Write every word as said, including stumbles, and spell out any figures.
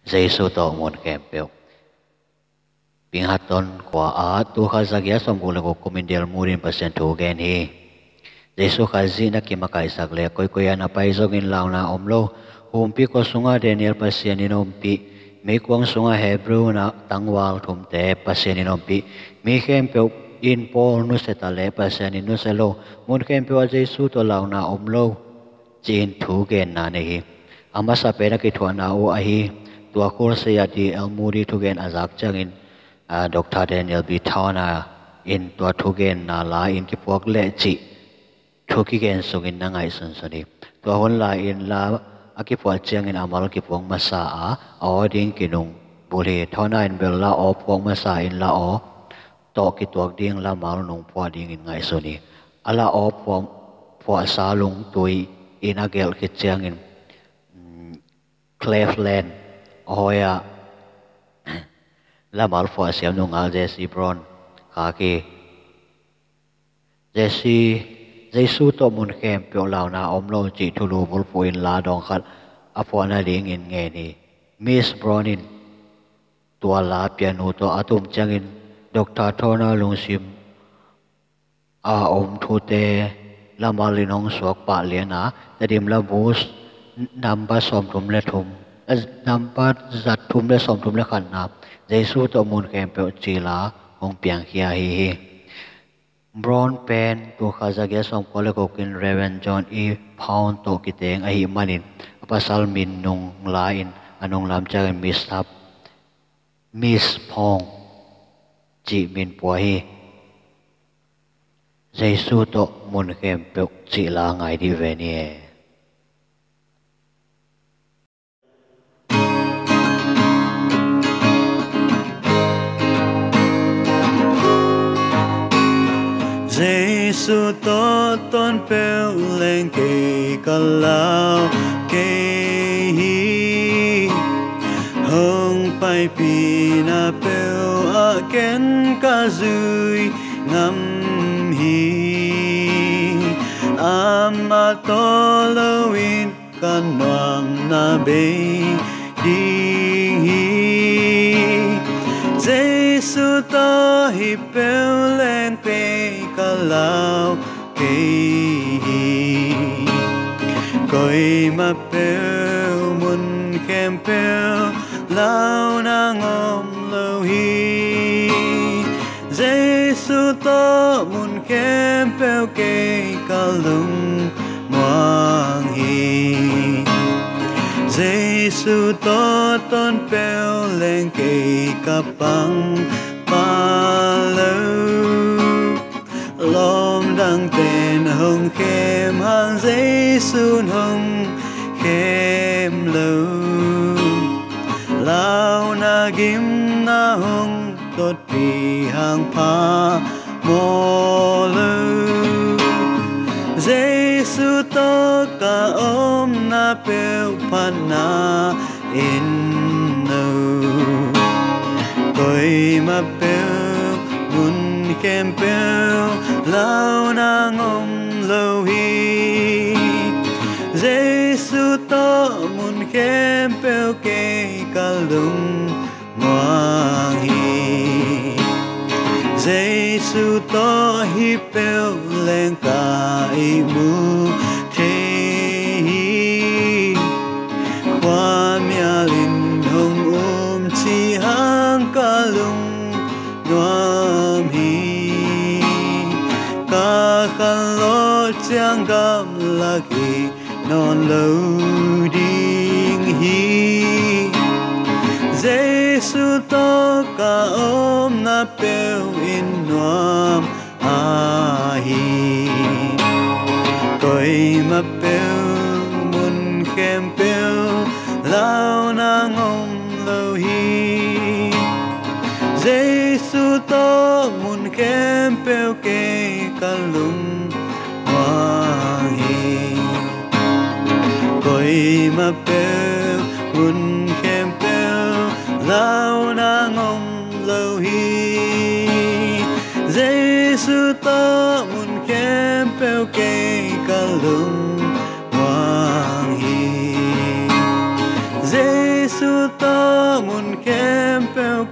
Jesu tawh mun khempeuh. Pinghaton khua ah tul khat za giat sawmguk le guk kum in Dale Moody in Pasian thu gen hi. Jesu Khazih na kimakaihsak le koikoi ah na pai zongin launa om lo. Humpi khua sungah Daniel Pasian in ompih, meikuang sungah Hebrew na tangval thumte Pasian in ompih, mi khempeuh in Paul nusia ta le Pasian in nusia lo, mun khempeuh ah Jesu tawh launa om lo, ci-in thugenna nei hi. A masa pen a kithuahna uh ahi, tua khulsia D L Moody thugen a zak ciangin, a, Doctor Daniel B. Toner in tua thugenna la in kipuak leh cih thu kigen sungin na ngaihsunsun hi. Tua hun lai in la a kiphuah ciangin a mal kipuak masa a, a aw ding kinungbul hi. Toner in bel la aw phuak masa in la aw tawh kituak ding lamal nung phuah dingin ngaihsun hi. A la aw phuah, phuahsa lungtui in a gelh khit ciangin, mm, Cleveland a hawi ah lamal phuah siam nungak Jesse Brown khak hi. Jesse, Jesu tawh mun khempeuh launa om lo cih thulu bulphuh in la dawng khat a phuah nadingin ngen hi. Miss Brown in tua la pianu tawh a tum ciangin Doctor Toner lungsim a om thute lamal in hong suak pah lian a, Tedim la bus nambat sawmthum le thum, eh, nambat za thum le sawmthum le khatna, Jesu tawh mun khempeuh ci la hong piangkhia ahi hi. Brown pen tul khat za giat sawmkua le guk in Reverend John E. Pound tawh kiteng ahih manin a pasal min nung la in a nunglam ciangin Miss Sap, Miss Pong cih min pua hi. Jesu tawh mun khempeuh cih la ngai dih ve ni e. Jesu tawh ton peuh leng kei ka lau kei hi. Hong paipihna peuh ah ken ka zui ngam hi. Amah tawh lo in ka nuamna bei ding hi. Jesu tawh hi peuh leng pei ka lau kei hi. Koimah peuh mun khempeuh launa ngawm lo hi. Jesu tawh mun khempeuh kei ka lungmuang hi. Jesu tawh ton peuh leng kei ka pang pah lo. Lawm dangte'n hong khem hang Jesu'n hong khem lo. Launa gimna hong totpih hang phamawh lo. Jesu tawh ka omna peuh phatna in no. Koimah peuh mun khempeuh launa ngawm lo hi. Jesu tawh mun khempeuh kei ka lungmuang hi. Jesu tawh hi peuh leng ka ihmu thei hi. Khuamial in hong um cih hang ka lungnuam hi. Ka khanlawh ciang gamlak hi nawn lo ding hi. Jesu tawh ka omna peuh in nuam ahi. Koimah peuh mun khempeuh launa ngawm lo hi. Jesu tawh mun khempeuh kei ka lungmuang hi. Koimah peuh mun khempeuh launa ngawm lo hi. Jesu tawh mun khempeuh kei ka lungmuang hi. Jesu Jesu tawh mun khempeuh